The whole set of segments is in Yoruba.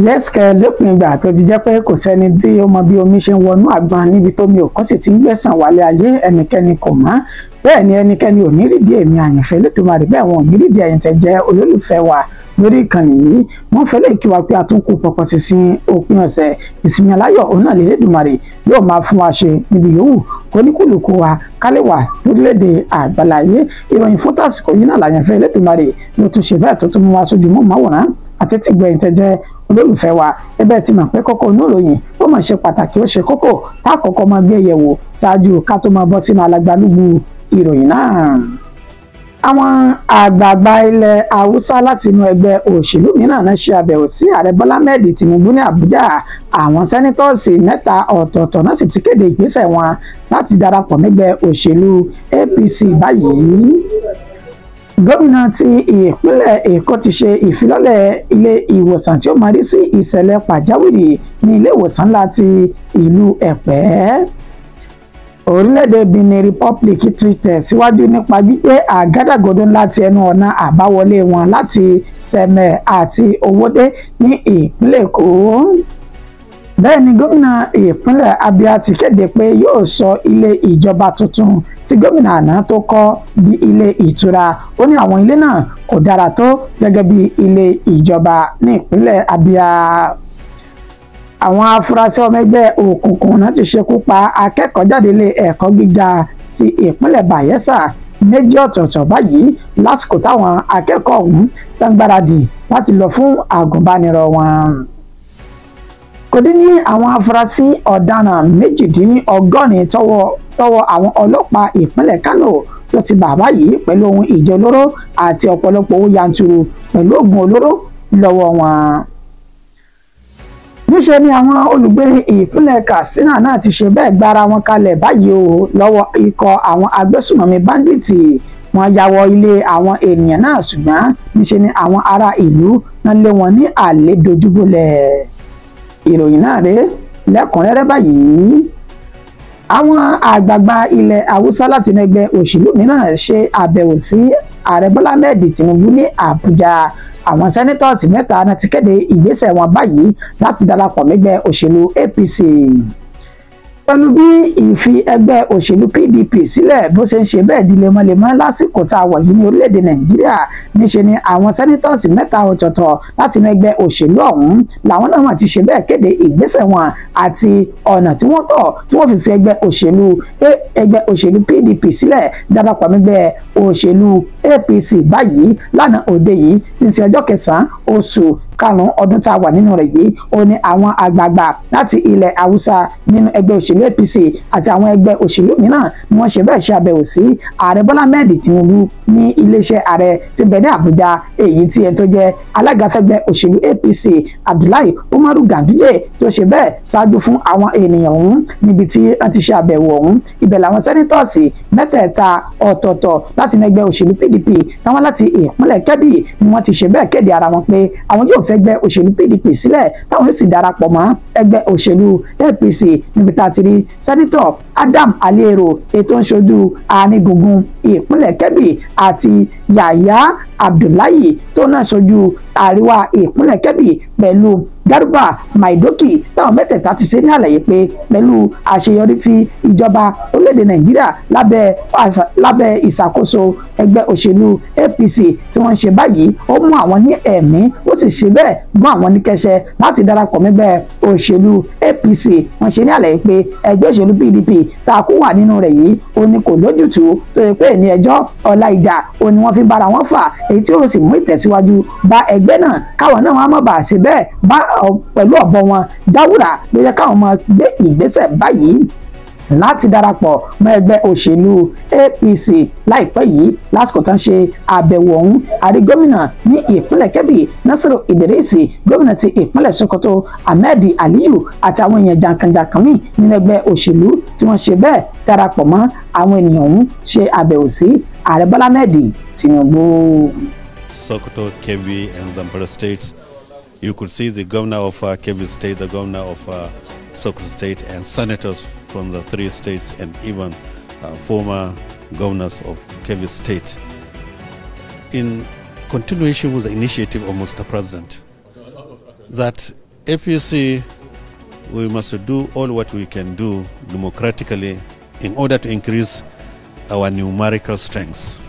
Yẹ́sìkẹ́, lópin ìgbà tó ti jẹ́ pé kò sẹ́ni tí ó mọ bí omi ṣe ń wọnú àgbọn níbi tómi òkun sì ti ń gbẹ̀sán wálé ayé, ẹnikẹ́ni kò mọ̀. Bẹ́ẹ̀ ni ẹnikẹ́ni ò ní rídìí èmi àyànfẹ́ Olódùmarè, bẹ́ẹ̀ wọn ò ní rídìí ẹ̀yin tẹ́ jẹ́ olólùfẹ́ wa lórí ìkànnì yìí. Wọ́n fẹ́ lè kí wa pé a tún kú pọpọ sísìn òpin ọ̀sẹ̀. Ìsinmi aláyọ̀ òun náà lèlédùmarè yóò máa fún wa ṣe níbi yòówù kóníkùlùkù wa kálẹ̀ wà lórílẹ̀‐èdè àgbàláyé. Ìròyìn fún tàsìkò yìí náà làyànfẹ́ Olódùmarè ló tún ṣe bẹ́ẹ̀ tó tún mú wa sójú mọ́ máwòrán àti tìgbẹ̀yìn tẹ́ jẹ́ olólùfẹ́ wa. Ẹbẹ̀ ti mọ̀ pé kókó inú ìròyìn ó máa ṣe pàtàkì, ó ṣe kókó tá a kọ́kọ́ máa gbé yẹ̀wò ṣáájú ká tó máa bọ́ sínú alágbálúgbú ìròyìn náà. Àwọn àgbààgbà ilẹ̀ Haúsá láti inú ẹgbẹ́ òṣèlú mìíràn náà ṣe àbẹ̀wò sí ààrẹ Bọ́lá Ahmed Tinubu ní Àbújá. Àwọn sẹ́nítọ́ọ̀sì mẹ́ta ọ̀tọ̀ọ̀tọ̀ náà sì ti kéde ìgbésẹ̀ wọn láti darapọ̀ mẹ́gbẹ́ òṣèlú APC báyìí. Gómìnà ti ìpínlẹ̀ Èkó ti ṣe ìfilọ́lẹ̀ ilé ìwòsàn tí ó máa rí sí ìṣẹ̀lẹ̀ pàjáwìrì ní ilé ìwòsàn ńlá ti ìlú Ẹ̀pẹ́. Orílẹ̀-èdè Benin Republic ti tẹ̀síwájú nípa gbígbé àgádágodo ńlá ti ẹnu ọ̀nà àbáwọlé wọn láti Sẹ̀mẹ̀ àti Owódé ní ìpínlẹ̀ Èkó. Bẹ́ẹ̀ ni gómìnà ìpínlẹ̀ Abia ti kéde pé yóò sọ ilé ìjọba tuntun tí gómìnà àná tó kọ́ di ilé ìtura. Ó ní àwọn ilé náà kò dára tó gẹ́gẹ́ bí ilé ìjọba ní ìpínlẹ̀ Abia. Àwọn afurasí ọmọ ẹgbẹ́ òkùnkùn náà ti ṣekú pa akẹ́kọ̀ọ́ jáde ilé ẹ̀kọ́ gíga ti ìpínlẹ̀ Bayelsa méjì ọ̀tọ̀ọ̀tọ̀ báyìí lásìkò táwọn akẹ́kọ̀ọ́ ọ̀hún ń gbáradì láti lọ fún àgùnbánirọ̀ wọn. Kò dín ní àwọn afurasí ọ̀daràn 198 tọ́wọ́ àwọn ọlọ́pàá ìpínlẹ̀ Kánò tó ti bà báyìí pẹ̀lú ohun ìjà olóró àti ọ̀pọ̀lọpọ̀ owó yanturu pẹ̀lú oògùn olóró lọ́wọ́ wọn. Níṣe ni àwọn olùgbé ìpínlẹ̀ Katsina náà ti ṣe bẹ́ẹ̀ gbára wọn kalẹ̀ báyìí o lọ́wọ́ ikọ̀ àwọn agbésùmọ̀mí báńdíìtì. Wọ́n ya wọ ilé àwọn ènìyàn náà, ṣùgbọ́n níṣe ni àwọn ará ìlú náà lé wọn ní àlè dojúbolẹ̀. Ìròyìn náà rèé lẹ́kùnrẹ́rẹ́ báyìí. Àwọn àgbààgbà ilẹ̀ Haúsá láti inú ẹgbẹ́ òṣèlú mìíràn ṣe àbẹ̀wò sí ààrẹ Bọ́lá Ahmed Tinubu ní Àbújá. Àwọn sẹ́nítọ́ọ̀sì mẹ́ta náà ti kéde ìgbésẹ̀ wọn báyìí láti darapọ̀ mẹ́gbẹ́ òṣèlú APC. Pẹ̀lú bí ìfi ẹgbẹ́ òṣèlú PDP sílẹ̀ bó ṣe ń ṣe bẹ́ẹ̀ di lemọ́lemọ́ lásìkò tá a wà yìí ní orílẹ̀-èdè Nàìjíríà, níṣe ni àwọn sẹ́nítọ́ọ̀sì mẹ́ta ọ̀tọ̀ọ̀tọ̀ láti inú ẹgbẹ́ òṣèlú ọ̀hún làwọn náà ti ṣe bẹ́ẹ̀ kéde ìgbésẹ̀ wọn àti ọ̀nà tí wọ́n tọ̀ tí wọ́n fi fi ẹgbẹ́ òṣèlú PDP sílẹ̀ darapọ̀ mẹ́gbẹ́ òṣèlú APC báyìí lánàá òde yìí tí ń ṣe ọjọ́ kẹsàn-án oṣù karùn-ún ọdún tá a wà nínú rẹ̀ yìí. Ó ní àwọn àgbààgbà láti ilẹ̀ Haúsá nínú ẹgbẹ́ òṣèlú APC àti àwọn ẹgbẹ́ òṣèlú mìíràn ni wọ́n ṣe bẹ́ẹ̀ ṣe àbẹ̀wò sí ààrẹ Bọ́lá Ahmed Tinubu ní iléeṣẹ́ ààrẹ tí bẹ ní Àbújá, èyí tí ẹni tó jẹ́ alága fẹ́gbẹ́ òṣèlú APC Abdullahi Umaru Ganduje tó ṣe bẹ́ẹ̀ ṣáájú fún àwọn ènìyàn ọ̀hún níbi tí wọ́n ti ṣe àbẹ̀wò ọ̀hún. Ibẹ̀ làwọn sẹ́nítọ́ọ̀sì mẹ́tẹ̀ẹ̀ta ọ̀tọ̀ọ̀tọ̀ láti inú ẹgbẹ́ òṣèlú PDP táwọn láti ìpínlẹ̀ Kebbi ni wọ́n ti ṣe bẹ́ẹ̀ kéde ara wọn pé àwọn yóò fẹ́ gbẹ́ òṣèlú PDP sílẹ̀ táwọn yóò sì darapọ̀ mọ́ ẹgbẹ́ òṣèlú APC níbi tá a ti rí sẹ́nítọ̀ Adam Aliero ètò ń ṣojú àárín gbùngbùn ìpínlẹ̀ Kebbi àti Yàyà Abdullahi tó náà ṣojú àríwá ìpínlẹ̀ Kebbi pẹ̀lú Garba Maidoki táwọn mẹ́tẹ̀ẹ̀ta ti ṣe ní àlàyé pé pẹ̀lú àṣeyọrí tí ìjọba orílẹ̀-èdè Nàìjíríà lábẹ́ ìṣàkóso ẹgbẹ́ òṣèlú APC tí wọ́n ń ṣe báyìí ó mú àwọn ní ẹ̀mí ó sì ṣe bẹ́ẹ̀ gún àwọn ní kẹsẹ̀ láti darapọ̀ mẹ́gbẹ́ òṣèlú APC. Wọ́n ṣe ní àlàyé pé ẹgbẹ́ òṣèlú PDP tá a kú wà nínú rẹ̀ yìí ó ní kò lójútùú tó yẹ pé ní ẹjọ́ ọ̀la ìjà ó ní wọ́n fi bára wọn fà èyí tí ó sì mú ìtẹ̀síwájú bá ẹgbẹ́ náà káwọn náà wọ́n má bàa ṣe bẹ́ẹ̀ bá pẹ̀lú ọ̀bọ wọn jáwúrà ló yẹ káwọn máa gbé ìgbésẹ̀ báyìí láti darapọ̀ mọ́ ẹgbẹ́ òṣèlú APC láìpẹ́ yìí. Lásìkò tán ṣe àbẹ̀wò ọ̀hún, àrí gómìnà ní ìpínlẹ̀ Kebbi Nasiru Idrisi, gómìnà ti ìpínlẹ̀ Sokoto Ahmed Aliyu àti àwọn èèyàn jàǹkànjàǹkàn míì nínú ẹgbẹ́ òṣèlú tí wọ́n ṣe bẹ́ẹ̀ darapọ̀ mọ́ àwọn ènìyàn ọ̀hún ṣe àbẹ̀wò sí ààrẹ Bọ́lá Ahmed Tinubu. Sokoto, Kebbi and Zamfara states. You could see the governor of Kebbi State, the governor of Sokoto State, and senators from the three states, and even former governors of Kebbi State. In continuation with the initiative of Mr. President, that APC, we must do all what we can do democratically in order to increase our numerical strengths.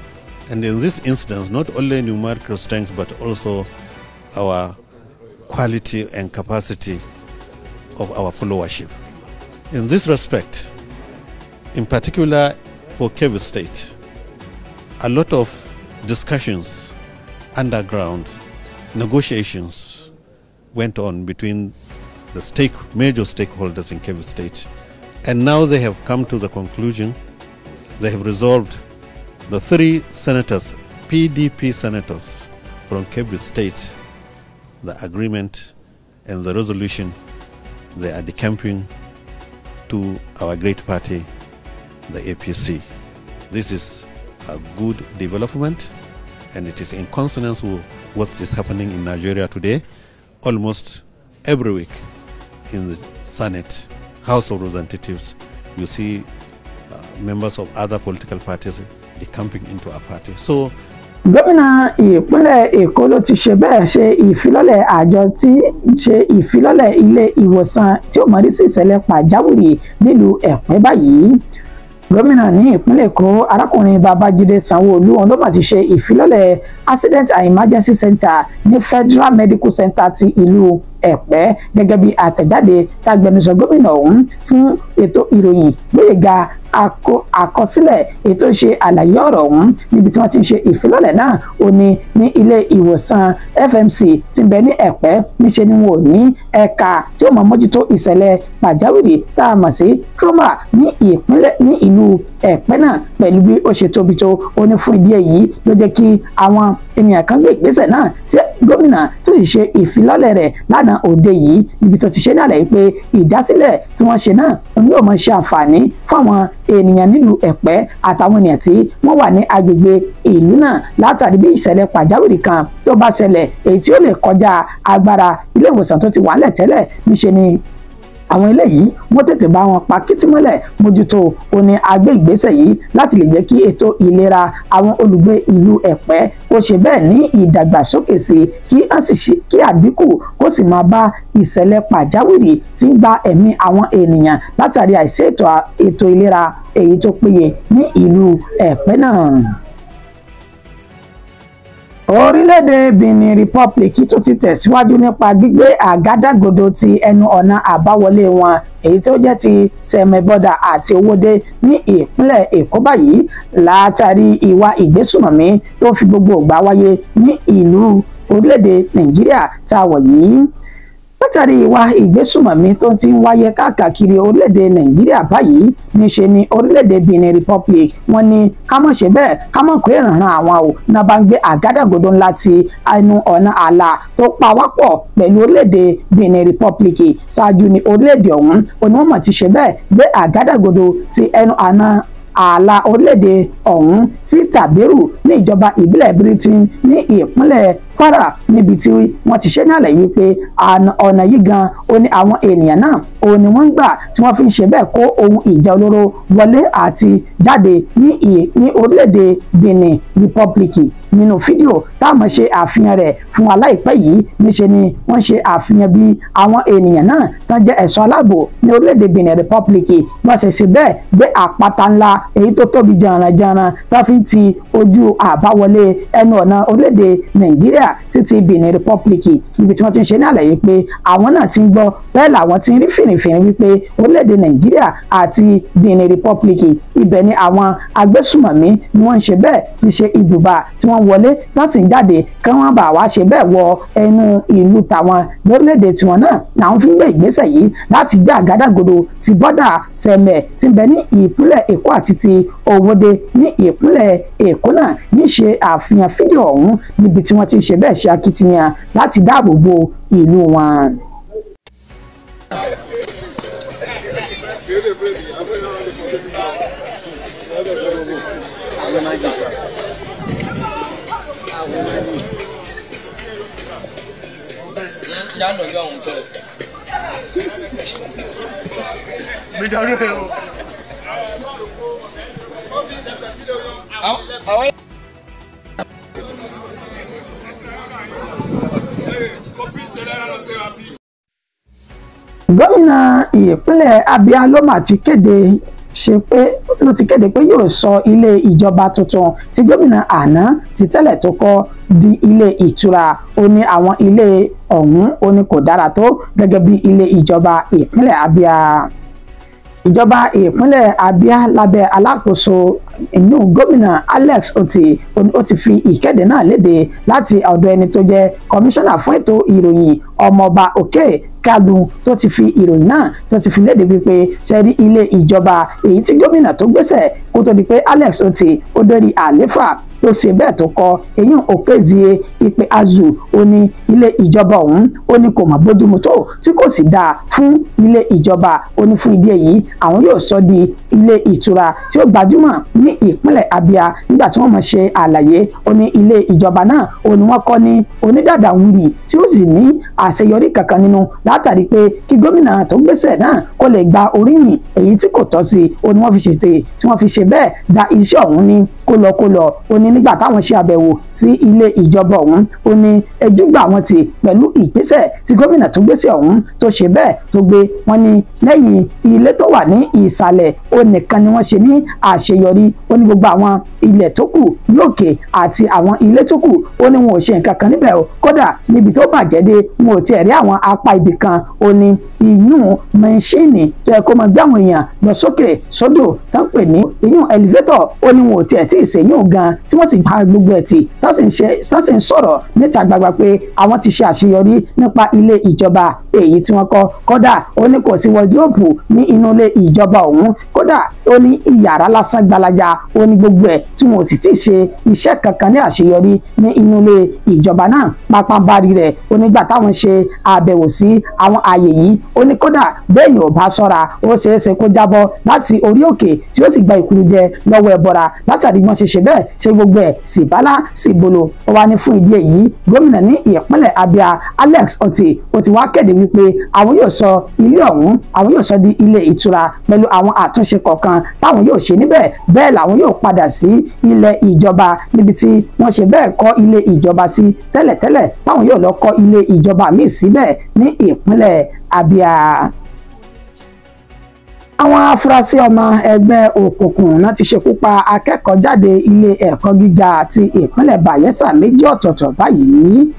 And in this instance, not only numerical strength, but also our quality and capacity of our followership. In this respect, in particular for Kebbi State, a lot of discussions underground, negotiations went on between the major stakeholders in Kebbi State. And now they have come to the conclusion, they have resolved the three senators, PDP senators from Kebbi State, the agreement and the resolution, they are decamping to our great party, the APC. This is a good development, and it is in consonance with what is happening in Nigeria today. Almost every week in the Senate, House of Representatives, you see members of other political parties decamping into a party. So Gómìnà ìpínlẹ̀ Èkó ló ti ṣe bẹ́ẹ̀ ṣe ìfilọ́lẹ̀ àjọ tí ṣe ìfilọ́lẹ̀ ilé ìwòsàn tí ó mọ̀rí sí ìṣẹ̀lẹ̀ pàjáwìrì nílùú Ẹ̀pẹ́ báyìí. Gómìnà ní ìpínlẹ̀ Èkó, arákùnrin Babájídé Sanwó-Olú, òun ló mà ti ṣe ìfilọ́lẹ̀ Accident and Emergency Center ní Federal Medical Center ti ìlú Ẹ̀pẹ́, gẹ́gẹ́ bí àtẹ̀jáde tágbẹnusọ gómìnà ọ̀hún fún ètò ìròyìn Gbóyèga Àkọsílẹ̀ ètò ṣe àlàyé ọ̀rọ̀ ọ̀hún níbi tí wọ́n ti ń ṣe ìfilọ́lẹ̀ náà. Ó ní ní ilé ìwòsàn FMC tí ń bẹ ní Ẹ̀pẹ́, níṣe ni wọn ò ní ẹ̀ka tí ó mọ̀ mójútó ìṣẹ̀lẹ̀ pàjáwìrì tá a mọ̀ sí trauma ní ìpínlẹ̀ ní ìlú Ẹ̀pẹ́ náà pẹ̀lú bí ó ṣe tóbi tó. Ó ní fún ìdí èyí ló jẹ́ kí àwọn ènìyàn kan gbé ìgbésẹ̀ náà tí gómìnà tó sì ṣe ìfilọ́lẹ̀ rẹ̀ lánàá òde yìí, níbi tó ti ṣe ní àlàyé pé ìdásílẹ̀ tí wọ́n ṣe náà ni yóò máa ṣe àǹfààní fáwọn ènìyàn nílùú Ẹ̀pẹ́ àtàwọn ènìyàn tí wọ́n wà ní agbègbè ìlú náà, látàrí bí ìṣẹ̀lẹ̀ pàjáwìrì kan tó bá ṣẹlẹ̀ èyí tí ó lè kọjá agbára ilé ìwòsàn tó ti wà ńlẹ̀ tẹ́lẹ̀, níṣe ni àwọn eléyìí wọ́n tètè bá wọn pa kìtìmọ́lẹ̀ mójútó. Ó ní agbé ìgbésẹ̀ yìí láti lè jẹ́ kí ètò ìlera àwọn olùgbé ìlú Ẹ̀pẹ́ kó ṣe bẹ́ẹ̀ ní ìdàgbàsókè sí, kí àdínkù kó sì máa bá ìṣẹ̀lẹ̀ pàjáwìrì tí ń gba ẹ̀mí àwọn ènìyàn látàrí àìsí ètò ìlera èyí tó péye ní ìlú Ẹ̀pẹ́ náà. Orílẹ̀-èdè Benin Republic tún ti tẹ̀síwájú nípa gbígbé àgádágodo ti ẹnu ọ̀nà àbáwọlé wọn èyí tó jẹ́ ti Sẹ̀mẹ́bọ́dà àti Owódé ní ìpínlẹ̀ Èkó báyìí, látàrí ìwà ìgbésùnmọ̀mí tó fi gbogbo ìgbà wáyé ní ìlú orílẹ̀-èdè Nàìjíríà tá a wọ̀ yìí. Látàrí ìwà ìgbésùnmọ̀mí tó ti ń wáyé káàkiri orílẹ̀-èdè Nàìjíríà báyìí, níṣe ni orílẹ̀-èdè Benin Republic wọ́n ní ká má ṣe bẹ́ẹ̀, ká má kó ìrànràn àwọn o, náà bá ń gbé àgádágodo ńlá ti ẹnu ọ̀nà ààlà tó pa wá pọ̀ pẹ̀lú orílẹ̀-èdè Benin Republic. Ṣáájú ní orílẹ̀-èdè ọ̀hún òní wọ́n mọ̀ ti ṣe bẹ́ẹ̀ gbé àgádágodo ti ẹnu ọ̀nà ààlà orílẹ̀-èdè ọ̀hún sí Tàbírù ní ìjọba ìbílẹ̀ Britain ní ìpínlẹ̀ Kwara, níbi tí wọ́n ti ṣe ní àlàyé wípé ọ̀nà yìí gan ó ní àwọn ènìyàn náà ó ní wọ́n ń gbà tí wọ́n fi ń ṣe bẹ́ẹ̀ kó ohun ìjà olóró wọlé àti jáde ní orílẹ̀-èdè Benin Republic. Nínú fídíò táwọn ṣe àfihàn rẹ̀ fún wa láìpẹ́ yìí, níṣe ni wọ́n ṣe àfihàn bí àwọn ènìyàn náà tán jẹ́ ẹ̀ṣọ́ aláàbò ní orílẹ̀-èdè Benin Republic wọ́n ṣe ṣe bẹ́ẹ̀ gbé àpáta ńlá èyí tó tóbi jàǹrànjàǹràn tó fi ń ti ojú àbáwọlé ẹnu ọ̀nà orílẹ̀-èdè Nàìjíríà sí ti Benin Republic, níbi tí wọ́n ti ń ṣe ní àlàyé pé àwọn náà ti ń gbọ́ bẹ́ẹ̀ làwọn ti ń rí fìrìfìrì wípé orílẹ̀-èdè Nàìjíríà àti Benin Republic ibẹ̀ ni àwọn agbésùmọ̀mí ni wọ́n ń ṣe bẹ́ẹ̀ fi ṣe ibùba tí wọ́n wọlé wọ́n sì ń jáde kí wọ́n bá wá ṣe bẹ́ẹ̀ wọ ẹnu ìlú tàwọn lórílẹ̀-èdè tiwọn náà làwọn fi ń gbé ìgbésẹ̀ yìí láti gbé àgádágodo ti bọ́dà Sẹ̀mẹ̀ tí ń bẹ ní ìpínlẹ̀ Èkó àti ti Òwòde ní ìpínlẹ̀ Èkó náà ní ṣe àfihàn fídíò ọ̀hún níbi tí wọ́n ti ń ṣe bẹ́ẹ̀ ṣe akitiyan láti dáàbò bo ìlú wọn. Gómìnà ìpínlẹ̀ Abia ló mà ti kéde ṣe pé ló ti kéde pé yóò sọ ilé ìjọba tuntun tí gómìnà àná ti tẹ́lẹ̀ tó kọ́ di ilé ìtura. Ó ní àwọn ilé ọ̀hún ó ní kò dára tó gẹ́gẹ́ bí ilé ìjọba ìpínlẹ̀ Abia. Ìjọba ìpínlẹ̀ Abia lábẹ́ alákòóso inú gómìnà Alex Otti ó ti fi ìkéde náà léde láti ọ̀dọ̀ ẹni tó jẹ́ kọmíṣánná fún ètò ìròyìn ọmọọba Òkè Kálù tó ti fi ìròyìn náà tó ti fi léde wípé sẹ́rí ilé ìjọba èyí tí gómìnà tó gbéṣẹ̀ kó tó di pé Alex Otti ó dórí àléfà tó ṣe bẹ́ẹ̀ tó kọ eyín Okezie Ikpeazu ó ní ilé ìjọba ọ̀hún ó ní kò mọ̀ bójúmu tó tí kò sì dáa fún ilé ìjọba. Ó ní fún ìdí èyí àwọn yóò sọ di ilé ìtura tí ó gbajúmọ̀ ní ìpínlẹ̀ Abia. Nígbà tí wọ́n mọ̀ ṣe àlàyé ó ní ilé ìjọba náà ó ní wọ́n kọ́ ní onídàdàwìrì tí ó sì ní àṣeyọrí kankan nínú látàrí pé kí gómìnà tó gbéṣẹ̀ náà kó lè gba oríyìn èyí tí kò tọ́ sí. Ó ní wọ́n fi ṣètè tí wọ́n fi ṣe bẹ́ẹ̀ da iṣẹ́ ọ̀hún ní kólọkólọ. Ó ní nígbà táwọn ṣe àbẹ̀wò sí ilé ìjọba ọ̀hún ó ní ejúgbà wọn ti pẹ̀lú ìgbésẹ̀ tí gómìnà tó gbéṣẹ̀ ọ̀hún tó ṣe bẹ́ẹ̀ tó gbé. Wọn ní lẹ́yìn ilé tó wà ní ìsàlẹ̀ ó nìkan ni wọ́n ṣe ní àṣeyọrí. Ó ní gbogbo àwọn ilẹ̀ tó kù lókè àti àwọn ilé tó kù ó ní wọn ò ṣe nǹkan kan níbẹ̀ o. Kódà níbi tó bàjẹ́ dé wọn ò tiẹ̀ rí àwọn apá ibì kan. Ó ní ìyún mẹ́ṣíìnì tó yẹ kó máa gbé àwọn èèyàn lọ sókè sódò tó ń pè ní ìyún ẹlivétọ̀ ó ní wọn ò tiẹ̀ tí ì ṣèyún gan tí wọ́n sì gba gbogbo ẹ̀ tì tó sì ń sọ̀rọ̀ níta gbagba pé àwọn ti ṣe àṣeyọrí nípa ilé ìjọba èyí tí wọ́n kọ́. Kódà ó ní kò sí wọdúrópù ní inú ilé ìjọba ọ̀hún. Kódà ó ní ìyàrá lásán gbalaja ó ní gbogbo ẹ̀ tí wọn ò sì tí ì ṣe iṣẹ́ kankan ní àṣeyọrí ní inú ilé ìjọba náà. Pápánbárì rẹ̀ ó nígbà táwọn ṣe àbẹ̀wò sí àwọn ààyè yìí ó ní kódà bẹ́ẹ̀ ni ò bá ṣọ́ra ó ṣeéṣe kó jábọ́ láti orí òkè tí ó sì gba ìkúrújẹ lọ́wọ́ ẹbọra látàrí wọ́n ṣe ṣe bẹ́ẹ̀ ṣe gbogbo ẹ̀ sì bálá sì bolo. Ó wá ní fún ìdí èyí gómìnà ní ìpínlẹ̀ Abia Alex Otti ó ti wá kéde wípé àwọn yóò sọ ilé ọ̀hún àwọn yóò sọ di ilé ìtura pẹ̀lú àwọn àtúnṣe kọ̀ọ̀kan táwọn yóò ṣe níbẹ̀. Bẹ́ẹ̀ làwọn yóò padà sí ilé ìjọba níbi tí wọ́n ṣe bẹ́ẹ̀ kọ́ ilé ìjọba sí tẹ́lẹ̀tẹ́lẹ̀ táwọn yóò lọ kọ́ ilé ìjọba míì síbẹ̀ ní ìpínlẹ̀ Abia. Àwọn afurasí ọmọ ẹgbẹ́ òkùnkùn náà ti ṣekú pa akẹ́kọ̀ọ́ jáde ilé ẹ̀kọ́ gíga ti ìpínlẹ̀ Bayelsa méjì ọ̀tọ̀ọ̀tọ̀ báyìí.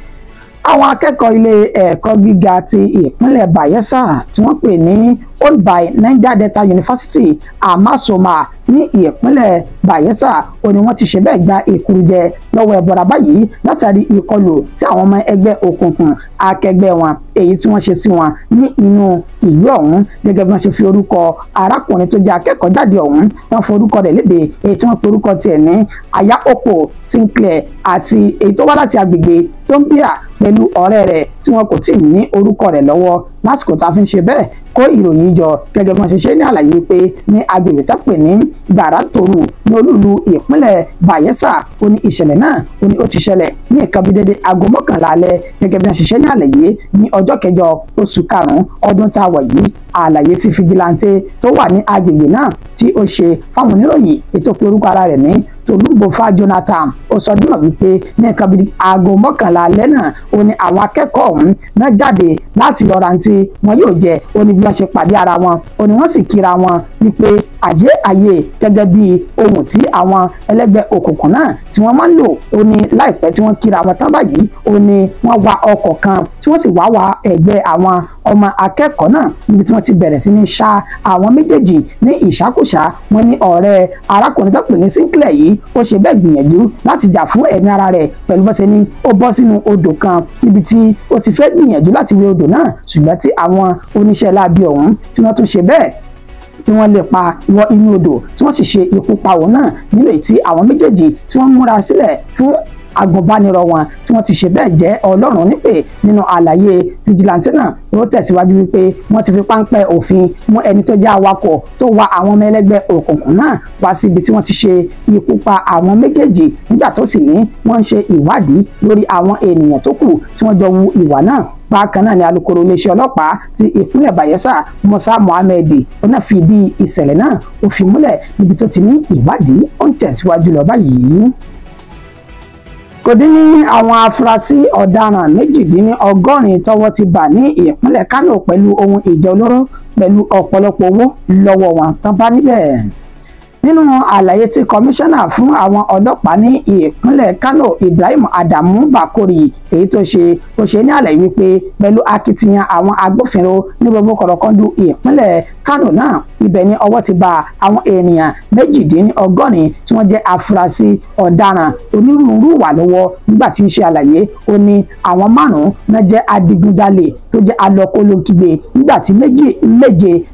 Àwọn akẹ́kọ̀ọ́ ilé ẹ̀kọ́ gíga ti ìpínlẹ̀ Bayelsa tí wọ́n pè ní owned by Niger Delta University Amasoma ní ìpínlẹ̀ Bayelsa ó ní wọ́n ti ṣe bẹ́ẹ̀ gba ìkúrújẹ lọ́wọ́ ẹbọra báyìí látàrí ìkọlù tí àwọn ọmọ ẹgbẹ́ òkùnkùn akẹgbẹ́ wọn èyí tí wọ́n ṣe sí wọn ní inú ìlú ọ̀hún. Gẹ́gẹ́ bí wọ́n ṣe fi orúkọ arákùnrin tó jẹ́ akẹ́kọ̀ọ́ jáde ọ̀hún wọ́n forúkọ rẹ̀ léde èyí tí wọ́n pe orúkọ tiẹ̀ ní Ayaoko Sinclair àti èyí tó wá láti agbègbè Tombia pẹ̀lú ọ̀rẹ́ rẹ̀ tí wọn kò tí ì ní orúkọ rẹ̀ lọ́wọ́ lásìkò tá a fi ń ṣe bẹ́ẹ̀ kó ìròyìn jọ. Gẹ́gẹ́ bí wọ́n ṣe ṣe ní àlàyé pé ní agbègbè tó pè ní Gbàràtòrò ní olúùlú ìpínlẹ̀ Bayelsa ó ní ìṣẹ̀lẹ̀ náà ó ní ó ti ṣẹlẹ̀ ní nǹkan bíi dédé aago 11 alẹ́. Gẹ́gẹ́ bí wọ́n ṣe ṣe ní àlàyé ní ọjọ́ kẹjọ oṣù karùn-ún ọdún tá a wà yìí. Àlàyé tí fìjìláńtẹ́ tó wà ní agbègbè náà tí ó ṣe fáwọn oníròyìn ètò pé orúkọ ara rẹ̀ ní Tolúbọ̀fà Jonathan ó sọ dímọ̀ wípé ní nǹkan bíi aago 11 alẹ́ náà ó ní àwọn akẹ́kọ̀ọ́ ọ̀hún náà jáde láti lọ ra tí wọn yóò jẹ. Ó ní bí wọ́n ṣe pàdé ara wọn ó ní wọ́n sì kíra wọn wípé àyè àyè gẹ́gẹ́ bí ohun tí àwọn ẹlẹ́gbẹ́ òkùnkùn náà tí wọ́n máa ń lò. Ó ní láìpẹ́ tí wọ́n kíra wọn tán báyìí ó ní wọ́n wa ọkọ̀ kan tí wọ́n sì wá wa ẹ̀gbẹ́ àwọn ọmọ akẹ́kọ̀ọ́ náà níbi tí wọ́n ti bẹ̀rẹ̀ sí ní ṣá àwọn méjèèjì ní ìṣàkóṣá. Wọ́n ní ọ̀rẹ́ arákùnrin tó pè ní Sinclair yìí ó ṣe bẹ́ẹ̀ gbìyànjú láti jà fún ẹ̀mí ara rẹ̀ pẹ̀lú bó ṣe ní ó bọ́ sínú odò kan níbi tí ó ti fẹ́ gbìyànjú láti wé odò náà, ṣùgbọ́n tí àwọn oníṣẹ́ láabi ọ̀hún tí wọ́n tún ṣe bẹ́ẹ̀ tí wọ́n lè pa wọ inú odò tí wọ́n sì ṣe ikú pa òun náà nílò tí àwọn méjèèjì tí wọ́n múra sílẹ̀ fún agùnbánirọ̀ wọn tí wọ́n ti ṣe bẹ́ẹ̀ jẹ́ Ọlọ́run nípè. Nínú àlàyé fìjìláńtì náà ó tẹ̀síwájú wípé wọ́n ti fi páńpẹ́ òfin mú ẹni tó jẹ́ awakọ̀ tó wa àwọn ọmọ ẹlẹ́gbẹ́ òkùnkùn náà wá síbi tí wọ́n ti ṣe ikú pa àwọn méjèèjì, nígbà tó sì ní wọ́n ń ṣe ìwádìí lórí àwọn ènìyàn tó kù tí wọ́n jọ wu ìwà náà. Bákan náà ni alukoro iléeṣẹ́ ọlọ́pàá ti ìpínlẹ̀ Bayelsa Musa Mohammed ó náà fi bí ìṣẹ̀lẹ̀ náà ó fi múlẹ̀ níbi tó ti ní ìwádìí ó ń tẹ̀síwájú lọ báyìí. Kò dín ní àwọn afurasí ọ̀daràn 198 tọ́wọ́ ti bà ní ìpínlẹ̀ Kánò pẹ̀lú ohun ìjà olóró pẹ̀lú ọ̀pọ̀lọpọ̀ owó lọ́wọ́ wọn tán bá níbẹ̀. Nínú àlàyé tí kọmíṣánná fún àwọn ọlọ́pàá ní ìpínlẹ̀ Kánò Ibrahim Adamu Bakori èyí tó ṣe ó ṣe ní àlàyé wípé pẹ̀lú akitiyan àwọn agbófinró ní gbogbo kọ̀rọ̀kọ́ndù ìpínlẹ̀ Kánò náà ibẹ̀ ni ọwọ́ ti bà àwọn ènìyàn 198 tí wọ́n jẹ́ afurasí ọ̀daràn onírúurú wà lọ́wọ́. Nígbà tí ń ṣe àlàyé ó ní àwọn 5 náà jẹ́ adigunjalè tó jẹ́ alọ́kólókígbe, nígbà tí 7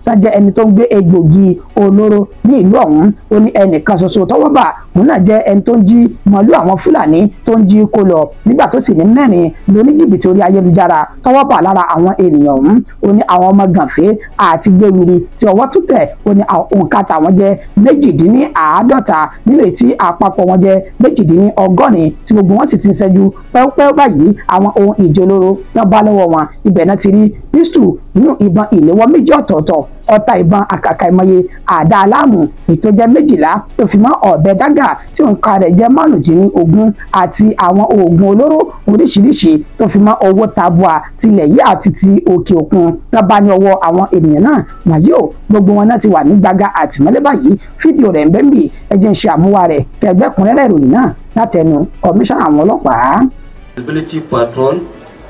náà jẹ́ ẹni tó ń gbé egbògi olóró ní ìlú ọ̀hún. Ó ní ẹnìkan ṣoṣo tọ́wọ́ bà òun náà jẹ́ ẹni tó ń jí màálù àwọn Fúlàní tó ń jí kó lọ, nígbà tó sì ní 4 lóníjìbìtì orí ayélujára tọ́wọ́ bà lára àwọn ènìyàn ọ̀hún. Ó ní àwọn ọmọ gànfẹ́ àti gbéwìrì tí ọwọ́ tún tẹ̀ ó ní òǹkà tàwọn jẹ́ 48 nínú ètí àpapọ̀ wọn jẹ́ 198 tí gbogbo wọn sì ti ń ṣẹ́jú pẹ́ẹ́pẹ́ẹ́ báyìí. Àwọn ohun ìjà olóró náà bá lọ́wọ́ wọn, ibẹ̀ náà ti rí pístù inú ìbọn ìléwọ́ 2 ọ̀tọ̀ọ̀tọ̀, ọta ìbọn àkàkà ìmọye, àdá aláàmù ètò jẹ́ 12 tó fi mọ́ ọ̀bẹ dágà tí òǹkà rẹ̀ jẹ́ 15 àti àwọn oògùn olóró oríṣiríṣi tó fi mọ́ owó tabua tilẹ̀ yìí àti ti òkè òkun náà bá ní ọwọ́ àwọn ènìyàn náà. Wàyí o, gbogbo wọn náà ti wà ní gbàgà àtìmọ́lé báyìí. Fídíò rẹ̀ ń bẹ́ ń bì, ẹ jẹ́ ń ṣe àmúwá rẹ̀ kẹgbẹ́kùnrẹ́rẹ́ ìròyìn náà látẹnu kọmíṣánná àwọn ọlọ́pàá. Visibility patrol,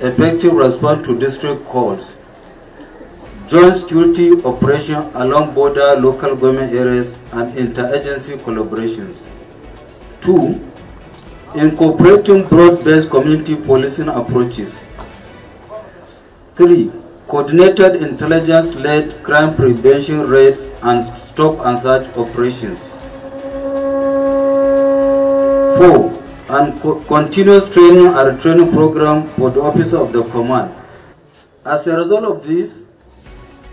effective response to district calls, joint security operation along border local government areas and interagency collaborations. 2. Incorporating broad-based community policing approaches. 3. Coordinated intelligence-led crime prevention raids and stop and search operations. 4. And continuous training and retraining program for the officer of the command. As a result of this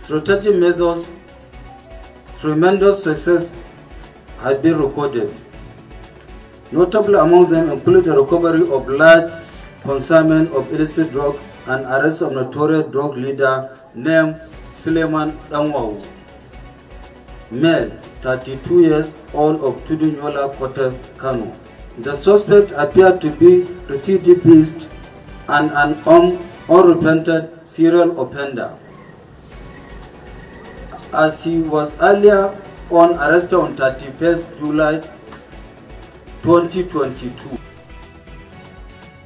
strategic methods, tremendous success has been recorded. Notable among them include the recovery of large consignment of illicit drug and arrest of notorious drug leader named Suleiman Danwawu, male, 32 years old, of Tudunyola Quarters, Kano. The suspect appeared to be recidivist and an unrepentant serial offender, as he was earlier on arrested on 31st July 2022.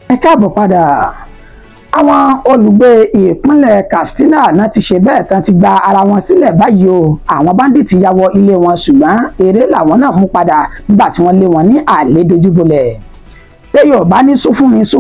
Ẹ káàbọ̀ padà. Àwọn olùgbé ìpínlẹ̀ Katsina náà ti ṣe bẹ́ẹ̀ tán ti gba ara wọn sílẹ̀ báyìí o. Àwọn báńdíìtì ya wọ ilé wọn ṣùgbọ́n eré làwọn náà mú padà nígbà tí wọ́n lé wọn ní àlè dojúbolẹ̀. Ṣé Yorùbá ní sún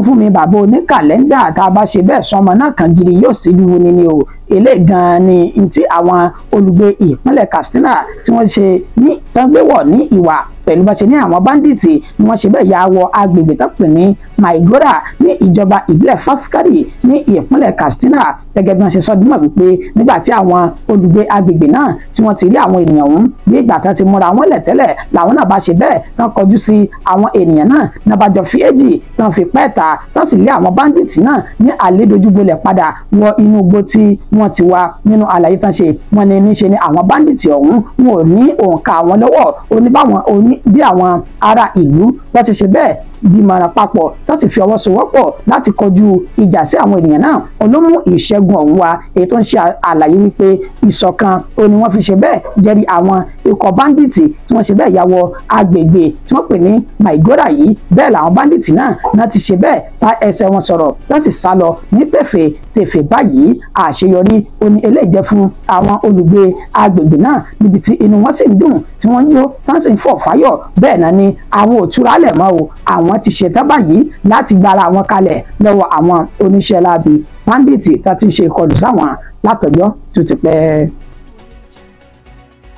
fún mi bàbá oní kàlẹ́ndà tá a bá ṣe bẹ́ẹ̀ sọmọ náà kan gidi yóò síjú wo ni o. Eléyìí gan-an ni tí àwọn olùgbé ìpínlẹ̀ Katsina tí wọ́n ṣe ní tán gbé wọ̀ ní ìwà pẹ̀lú bá ṣe ní àwọn báńdíìtì ni wọ́n ṣe bẹ́ẹ̀ ya wọ agbègbè tó pè ní Maigora ní ìjọba ìbílẹ̀ Faskari ní ìpínlẹ̀ Katsina. Gẹ́gẹ́ bí wọ́n ṣe sọ dímọ̀ wípé nígbà tí àwọn olùgbé agbègbè náà tí wọ́n ti rí àwọn ènìyàn ọ̀hún bí ìgbà tán ti múra wọn lẹ̀ tẹ́lẹ̀ làwọn náà bá ṣe bẹ́ẹ̀ tán kọjú sí àwọn ènìyàn náà náà bá jọ fi èjì tán fi pẹ́ẹ́ta tán sì lé àwọn báńdíìtì náà ní àlédojúbolẹ̀ padà wọ inú igbó tí wọ́n ti wá. Nínú àlàyé tán ṣe wọ́n ní níṣe ni àwọn báńdíìtì ọ̀hún wọn ò ní òǹkà àwọn lọ́wọ́ oníbàwọn oní bí àwọn ará ìlú wọ́n ti ṣe bẹ́ẹ̀ gbìmọ̀ràn papọ̀ tó sì fi ọwọ́ sowọ́pọ̀ láti kọjú ìjà sí àwọn ènìyàn náà olómú ìṣẹ́gun ọ̀hún wa. Èyí tó ń ṣe àlàyé wípé ìṣọ̀kan ó ní wọ́n fi ṣe bẹ́ẹ̀ jẹ́rí àwọn ikọ̀ báńdíìtì tí wọ́n ṣe bẹ́ẹ̀ ya wọ agbègbè tí wọ́n pè ní Maigora yìí. Bẹ́ẹ̀ làwọn báńdíìtì náà ti ṣe bẹ́ẹ̀ bá ẹsẹ̀ wọn sọ̀rọ̀ láti sá lọ ní tẹ̀fẹ̀ báyìí. Àṣeyọrí ó ní eléyìí jẹ́ fún àwọn olùgbé agbègbè náà níbi tí inú wọn sì ń dùn tí wọ́n ń jó tí wọ́n sì ń fọ̀ fáyọ̀. Bẹ́ẹ̀ náà ni àwọn ò túra lẹ̀ mọ́ o, àwọn ti ṣetán báyìí láti gbára wọn kalẹ̀ lọ́wọ́ àwọn oníṣẹ́ láabi báńdíìtì tá ti ṣe ìkọlù sáwọn látọjọ́ tó ti pẹ́.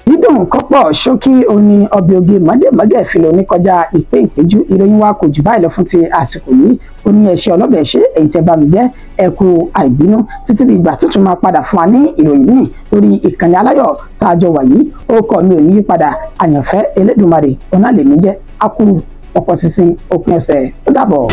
Dídùn kọ́pọ̀ ṣókí oní ọbẹ̀ oge mọ́dẹ̀mọ́dẹ̀ fìlẹ̀ oníkọjá ìpé ìpéjú. Ìròyìn wa kò jù báyìí lọ fún ti àsìkò yìí. Ó ní ẹṣẹ ọlọ́bẹ̀ ṣe èyí tẹ́ bá mi jẹ́ ẹ kú àìbínú títí di ìgbà tuntun máa padà fún wa ní ìròyìn míì lórí ìkànnì aláyọ̀ tá a jọ wà yìí. Ó kọ́ mi ò ní yípadà, àyànfẹ́ Elédùmarè ọ̀nà lèmi jẹ́. Akú ọ̀pọ̀ sísìn òpin ọ̀sẹ̀, ó dàbọ̀.